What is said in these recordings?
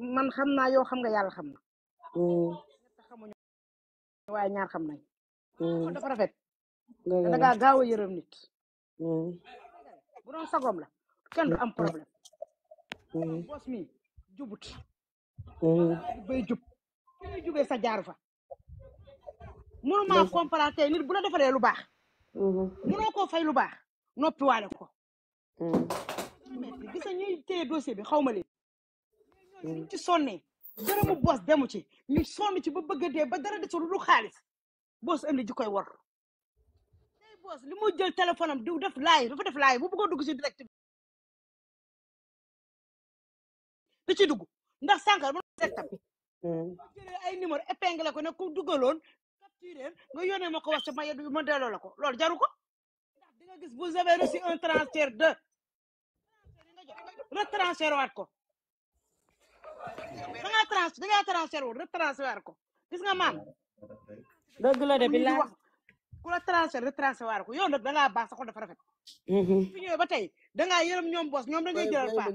man xam naa yow xam nga yàlla xam na. ñett xamuñu waaye ñaar xam nañ. kon dafa rafet. da ngaa gaaw a yërëm nit. bu doon sagom la kenn du am problème. boos mi jubut. bay jub fi muy jubee sa jaaru fa. mënuma comprendre tey nit bu la defalee lu baax. mënoo koo fay lu baax noppi waale ko. gis nga ñuy téye dossier bi xaw ma leen. ñooñu ci sonnee dërëmu boos demu ci ñu sonn ci ba bëgg a dee ba dara desul lu xaalis boos indi ji koy war. tey boos li muy jël téléphone am di def laay dafa def laay bu bëggoo dugg si direct bi da ci dugg ndax sànq ba sectam jëlee ay numéro épinglé ko ne ku duggaloon capturé nga yónnee ma ko wax sa ma delloo la ko loolu jaru ko ndax di nga gis vous avez reçu un transfert de retransfert waat ko da ngaa transfert woon retransfert waat ko gis nga maam dëgg la de billaay wax ku la transfert retransfert waat ko yow nag da ngaa baax sa xol dafa rafet fi ñëwee ba tey da ngaa yërëm ñoom boos ñoom da ngay jëlal paa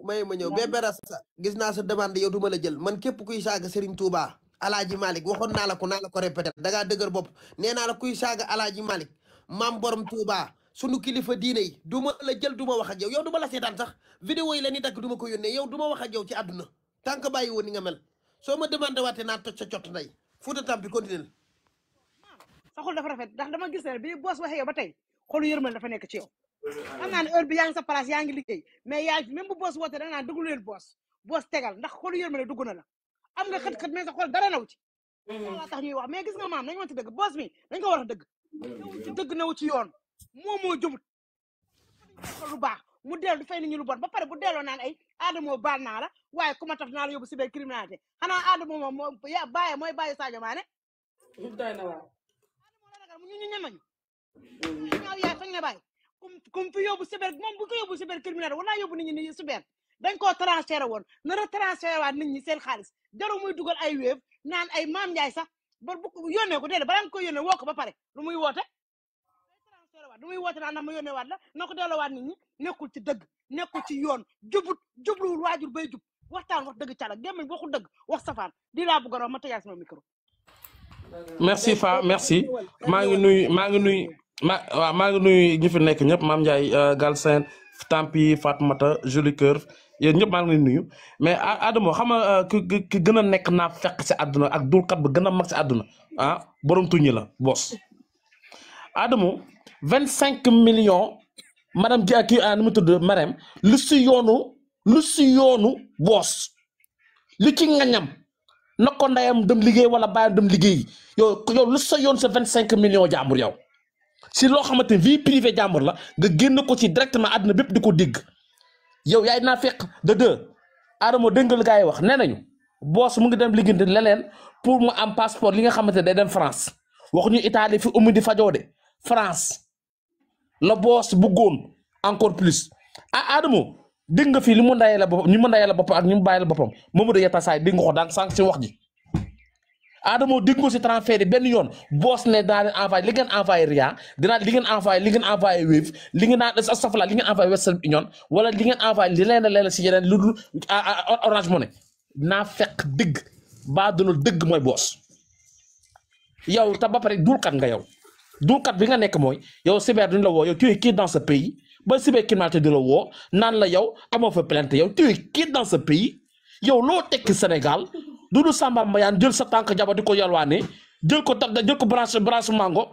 may ma ñëw Bébé Rasta gis naa sa demande yow du ma la jël man képp kuy saaga Serigne Touba Alaaji Malick waxoon naa la ko répété da ngaa dëgër bopp nee naa la kuy saaga Alaaji Malick maam borom Touba sunu kilifa diine yi du ma la jël du ma wax ak yow du ma la seetaan sax vidéo yi la ni dagg du ma ko yónnee yow du ma wax ak yow ci àdduna tant que bàyyi woon ni nga mel soo ma demandé waatee naa toj sa cott nday Fouta Tampi continué sa xol dafa rafet ndax dama gis ne bi boos waxee yow ba tey xolu yërmal dafa nekk ci yow xam naa ne heure bi yaa ngi sa place yaa ngi liggéey mais yaa même bu boos woote da nga naan déglu leen boos tegal ndax xolu yërmal dugg na la am nga xët-xët mais sa xol dara naw ci waa tax ñuy wax mais gis nga maam nañu wante dëgg boos mi dañ ko war a dëgg nawu ci dëgg nawu ci yoon moo jubut lu baax mu dellu du fay nit ñi lu bon ba pare bu delloo naan ay Adamo baal naa la waaye ku ma taf naa la yóbbu cybercriminalité xanaa Adamo moom moo bàyyi mooy bàyyi Sadio Mané doy na waar Adamo la ragal mu ñu ñemañu ñaaw yaay fañ ne bàyyi comme fi yóbbu cyber moom bu ko yóbbu cybercriminalité wala yóbbu nit ñi ni cyber dañ koo transféré woon na retransféré waat nit ñi seen xaalis jarul muy dugal ay wéef naan ay Maam Njaay sax ba bu yónnee ko déedéet balaa nga koy yónnee woo ko ba pare lu muy woote du muy woote naa ndax ma yónnee waat la na ko delloo waat nit ñi nekkul ci dëgg nekkul ci yoon jubluwul waajur bay jub waxtaan wax dëgg cala gémmiñ waxu dëgg wax safaan di laa bëgg a ma tëjaat sama micro. merci Fa merci maa ngi nuyu ñi fi nekk ñëpp Mame Ndiaye Galsen Tampi Fatoumata Joli Cœur yéen ñëpp maa ngi leen nuyu mais Adamo xam nga ki gën a nekk naa fekk si àdduna ak dulkat bi gën a mag si àdduna borom tuñi la boss Adamo 25 millions madame ji kii nu mu tudd Marème lu si yoonu boos li ci ngañam na ko ndeyam dem liggéey wala bàyyam dem liggéey yow lu sa yoon sa 25 millions jàmbur yow si loo xamante vie privée jàmbur la nga génn ko ci directement àdduna bépp di ko dégg yow yaay naa fekk de deux Adamo dëngal gaa yi wax nee nañu boos mu ngi dem liggéeyante leneen pour mu am passeport li nga xamante ne day dem France waxuñu Italie fi umu di fajoo de France la boos bëggoon encore plus Adamo dégg nga fii li mu ndayee la boppam ñu mu ndayee la boppam ak ñu mu bàyyi la boppam Mamadou Yatassay dégg nga ko daan sànq si wax ji Adamo dégg nga si transfert benn yoon boos ne dinaa leen envoyé li ngeen envoyé Ria li ngeen envoyé Wave li ngeen safala li ngeen envoyé Western Union wala li ngeen envoyé li leen si yeneen lu dul Orange Money naa fekk dëgg baa dunul dëgg mooy boos yow te ba pare dulkat nga yow dulkat bi nga nekk mooy yow cyber duñ la woo yow tu es qui dans ce pays ba cybercriminalité di la woo naan la yow amoo fa plainte yow tu es qui dans ce pays yow loo tekki Sénégal Doudou Samba Mbayaan jël sa tànk jaba di ko yalwaane jël ko branche mango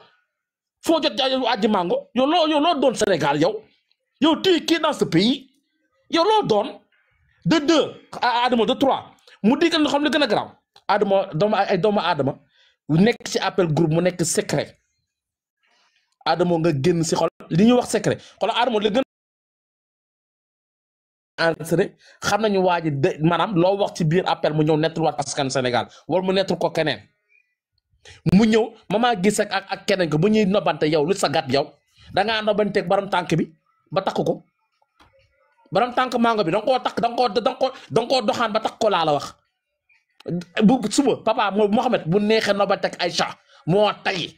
foo jot aji mango yow loo doon Sénégal yow tu es qui dans ce pays yow loo doon de deux Adamo de trois mu digal nga xam li gën a garaaw Adamo doomu Adama nekk ci appel groupe mu nekk secret Adamo nga génn si xol li ñuy wax secret xol Adamo li gën enregistré xam nañu waa ji de maanaam loo wax ci biir appel mu ñëw nettal waat askan Sénégal wala mu nettal ko keneen mu ñëw mama gis ak keneen ko bu ñuy nobante yow lu sa gàtt yow dangaa nobanteeg borom tànk bi ba takk ko borom tànk mango bi danga koo doxaan ba takk ko laa la wax bu suba papa Mohamed bu neexee nobanteeg Aïcha moo tay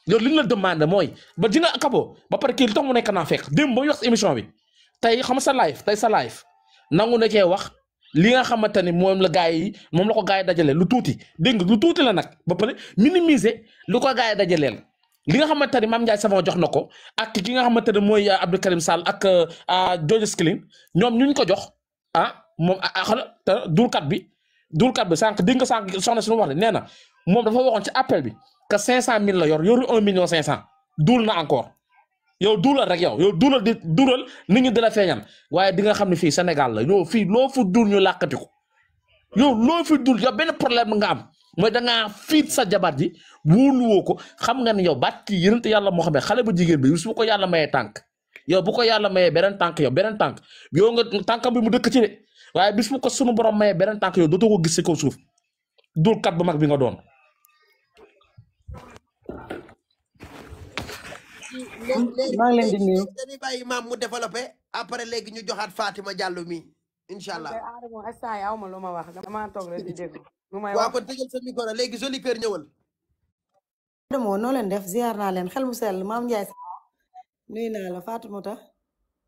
yow li ñu la demandé mooy ba ji nga kabo ba pare kii li tax mu nekk naa fekk démb ba ñu wax si émission bi tey xam sa live nangu na cee wax li nga xamante ni moom la gars yi moom la ko gars yi dajale lu tuuti dégg nga lu tuuti la nag ba pare minimiser lu ko gars yi dajaleel li nga xamante ni Mame Ndiaye Savon jox na ko ak ki nga xamante ne mooy Abdou Karim Sall ak George Skilling ñoom ñu ko jox moom xala te dulkat bi sànq dégg nga sànq soxna suñu wax ne nee na moom dafa waxoon ci appel bi que 500000 la yoru 1 million 500 duul na encore yow duulal rek yow duulal di duulal nit ñi dina feeñal waaye di nga xam ne fii Sénégal la yow fii loo fu duul ñu làkkati ko yow loo fi duul yow benn problème nga am mooy dangaa fiit sa jabar ji wóoluwoo ko xam nga ne yow baat kii yërënte yàlla moo xam ne xale bu jigéen bi su ko yàlla mayee tànk yow bu ko yàlla mayee beneen tànk yow nga tànkam bi mu dëkk ci de waaye bis bu ko sunu borom mayee beneen tànk yow dootoo ko gis ci kaw suuf duulkat bu mag bi nga doon. maa ngi leen di nuyu. dañuy bàyyi maam mu développé après léegi ñu joxaat Fatima Diallo mi incha allah. Adamo instant yi aw ma lu ma wax damaa toog rek di déglu lu may waaw wax. kon tëjal sa micro léegi joli kër ñëwal. Adamo noo leen def ziar naa leen xel mu sell Mame Ndiaye nuyu naa la Fatoumata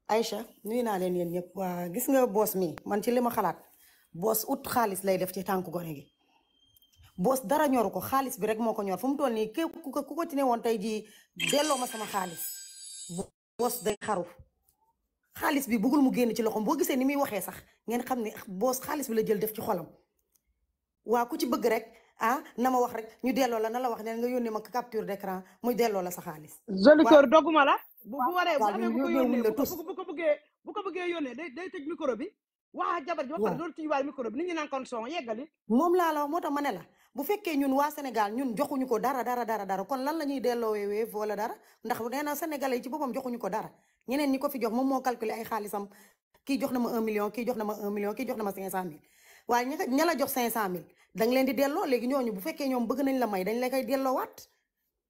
Aïcha nuyu naa leen yéen ñëpp waa gis nga boos mi man ci li ma xalaat boos ut xaalis lay def ci tànku gone gi boos dara ñoru ko xaalis bi rek moo ko ñor fu mu toll nii képp ku ko ci ne woon tey jii delloo ma sama xaalis boos day xaru xaalis bi bëggul mu génn ci loxoom boo gisee ni muy waxee sax ngeen xam ne boos xaalis bi la jël def ci xolam waa ku ci bëgg rek na ma wax rek ñu delloo la na la wax ne nga yónnee ma capture d'écran muy delloo la sa xaalis. joli kër dogguma la. bu waree bu amee bu ko yónnee yónnee bu ko bëggee yónnee day tëj micro bi. waa jabar ji ba pare doolu tijjiwaale micro bi nit ñi naan kon son yeggali. moom laa la wax moo tax ma ne la bu fekkee ñun waa Sénégal ñun joxuñu ko dara kon lan la ñuy delloowee Wave wala dara ndax nee na Sénégalais yi ci boppam joxuñu ko dara ñeneen ñi ko fi jox moom moo calculer ay xaalisam kii jox na ma 1 million kii jox na ma 1 million kii jox na ma 500000 waaye ña la jox 500000 da nga leen di delloo léegi ñooñu bu fekkee ñoom bëgg nañ la may dañ la koy delloowaat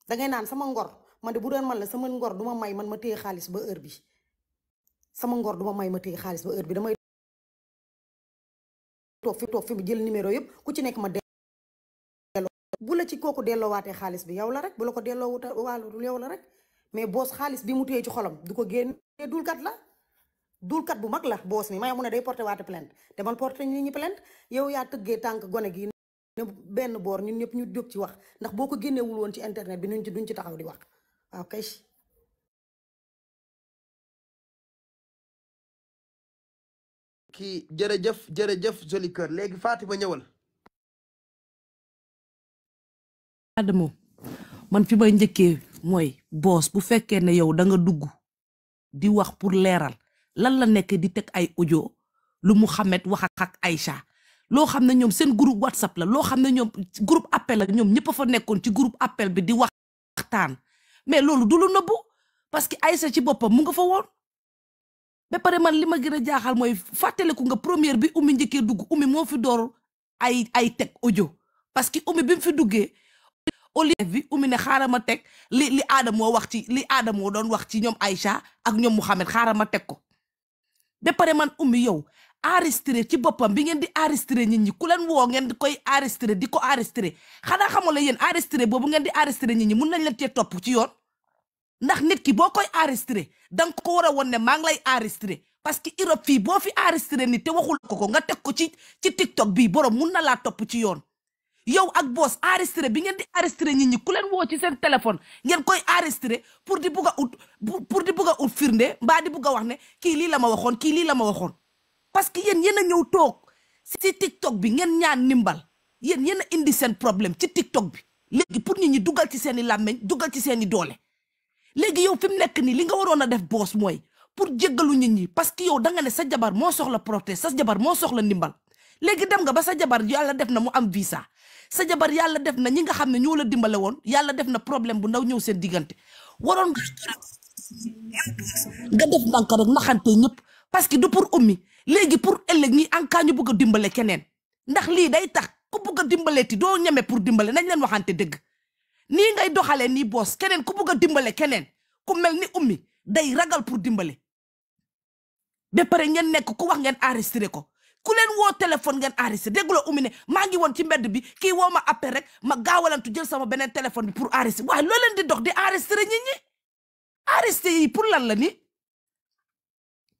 da ngay naan sama ngor man de bu doon man la sama ngor du ma may man ma téye xaalis ba heure bi sama ngor du ma may ma téye xaalis ba heure bi damay toog fi mu jël numéro yëpp ku ci nekk ma delloo bu la ci kooku delloowaatee xaalis bi yow la rek bu la ko delloo wuta wàllu yow la rek mais boos xaalis bi mu téye ci xolam du ko génne dulkat bu mag la boos mi may mun a day porté waate plainte demal porté nit ñi plainte yow yaa tëggee tànk gone gi ne benn boor ñun ñëpp ñu jóg ci wax ndax boo ko génnewul woon ci internet bi duñ ci taxaw di wax waaw kay. kii jërëjëf joli kër léegi Fatima ñëwal. Adamo man fi may njëkkee mooy boos bu fekkee ne yow da nga dugg di wax pour leeral lan la nekk di teg ay audio lu Mouhamed wax ak Aïcha loo xam ne ñoom seen groupe WhatsApp la loo xam ne ñoom groupe appel la ñoom ñëpp a fa nekkoon ci groupe appel bi di waxtaan mais loolu du lu nëbbu parce que Aïcha ci boppam mu nga fa woon. ba pare man li ma gën a jaaxal mooy fàttaliku nga première bi Oumy njëkkee dugg Oumy moo fi door ay teg audio parce que Oumy bi mu fi duggee au lieu bi Oumy ne xaaral ma teg li Adamo wax ci li Adamo doon wax ci ñoom Aïcha ak ñoom Mouhamed xaaral ma teg ko ba pare man Oumy yow enregistré ci boppam bi ngeen di enregistré nit ñi ku leen woo ngeen di koy enregistré di ko enregistré xanaa xamul la yéen enregistré boobu ngeen di enregistré nit ñi mun nañ leen cee topp ci yoon. ndax nit ki boo koy enregistré danga ko war a won ne maa ngi lay enregistré parce que Europe fii boo fi enregistré nit te waxul ko nga teg ko ci TikTok bii borom mun na laa topp ci yoon yow ak boos enregistré bi ngeen di enregistré nit ñi ku leen woo ci seen téléphone ngeen koy enregistré pour di bugg a ut firnde mbaa di bugg a wax ne kii lii la ma waxoon kii lii la ma waxoon parce que yéen a ñëw toog si TikTok bi ngeen ñaan ndimbal yéen a indi seen problème ci TikTok bi léegi pour nit ñi dugal ci seen i làmmeñ dugal ci seen i doole. léegi yow fi mu nekk nii li nga waroon a def boos mooy pour jéggalu nit ñi parce que yow da nga ne sa jabar moo soxla protège sa jabar moo soxla ndimbal léegi dem nga ba sa jabar yàlla def na mu am visa sa jabar yàlla def na ñi nga xam ne ñoo la dimbale woon yàlla def na problème bu ndaw ñëw seen diggante waroon nga def ndànk rek naxante ñëpp parce que du pour Oumy léegi pour ëllëg ñi en cas ñu bëgg a dimbale keneen ndax lii day tax ku bëgg a dimbaleeti doo ñeme pour dimbale nañ leen waxante dëgg. nii ngay doxalee nii boos keneen ku bugg a dimbale keneen ku mel ni Oumy day ragal pour dimbale ba pare ngeen nekk ku wax ngeen enregistré ko ku leen woo téléphone ngeen enregistré dégguloo Oumy ne maa ngi woon ci mbedd bi kii woo ma appel rek ma gaawalantu jël sama beneen téléphone bi pour enregistré waaye loo leen di dox di enregistré nit ñi enregistré yi pour lan la nii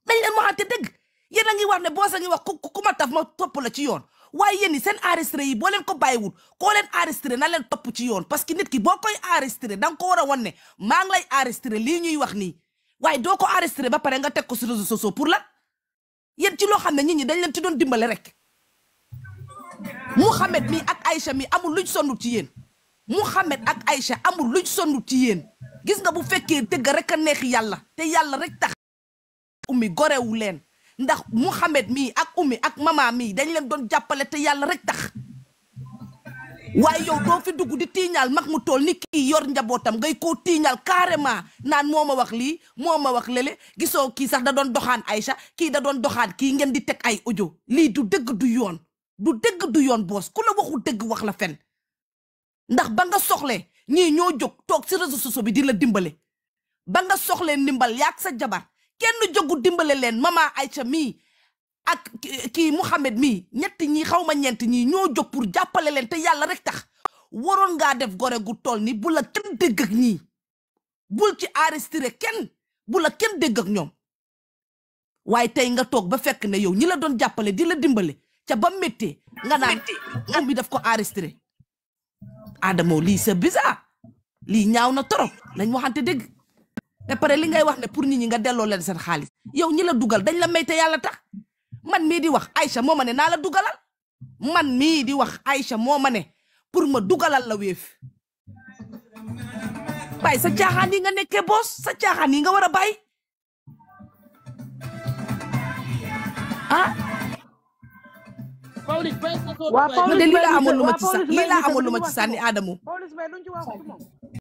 dañ leen waxante dëgg yéen a ngi wax ne boos a ngi wax ku ma taf ma topp la ci yoon waaye yéen seen enregistré yi boo leen ko bàyyiwul koo leen enregistré na leen topp ci yoon parce que nit ki boo koy enregistré da nga ko war a wan ne maa ngi lay enregistré lii ñuy wax nii waaye doo ko enregistré ba pare nga teg ko sur réseaux sociaux pour la yéen ci loo xam ne nit ñi dañ leen ci doon dimbale rek Mouhamed mi ak Aïcha mi amul luñ sonn ci yéen Mouhamed ak Aïcha amul luñ sonn ci yéen gis nga bu fekkee dëgg rek a neex yàlla te yàlla rek tax ummi gorewu leen ndax Mouhamed mii ak ummi ak mama mii dañ leen doon jàppale te yàlla rek tax waaye yow doo fi dugg di tiiñaal mag mu tool ni kii yor njabootam ngay koo tiiñaal carrément naan moo ma wax lii moo ma wax lele gisoo kii sax da doon doxaan Aïcha kii da doon doxaan kii ngeen di teg ay audio lii du dëgg du yoon du dëgg du yoon boos ku la waxu dëgg wax la fen ndax ba nga soxlee ñii ñoo jóg toog ci réseaux sociaux bi di la dimbale ba nga soxlee ndimbal yaag sa jabar kenn jógu dimbale leen mama Aïcha mii ak kii Mouhamed mii ñett ñii xaw ma ñeent ñii ñoo jóg pour jàppale leen te yàlla rek tax waroon ngaa def gore gu toll ni bu la kenn dégg ak ñii bul ci enregistré kenn bu la kenn dégg ak ñoom waaye tey nga toog ba fekk ne yow ñi la doon jàppale di la dimbale ca ba méttee nga naan moom bi daf ko enregistré Adamo lii c'est bizarre lii ñaaw na torop lañ waxante dégg te pare li ngay wax ne pour nit ñi nga delloo leen seen xaalis yow ñi la dugal dañ la may te yàlla tax man mii di wax Aïcha moo ma ne naa la dugalal man mii di wax Aïcha moo ma ne pour ma dugalal la Wave bàyyi sa caaxaan yi nga nekkee boos sa caaxaan yi nga war a bàyyi ah Pawlish bay sa waa man de lii laa Pawlish amoon lu ma waa ci sa Pawlish lii Mbaye laa mi amoon lu ma duñu ci wax ci sànni moom Adamo Pawlish bay luñ ci wax ci moom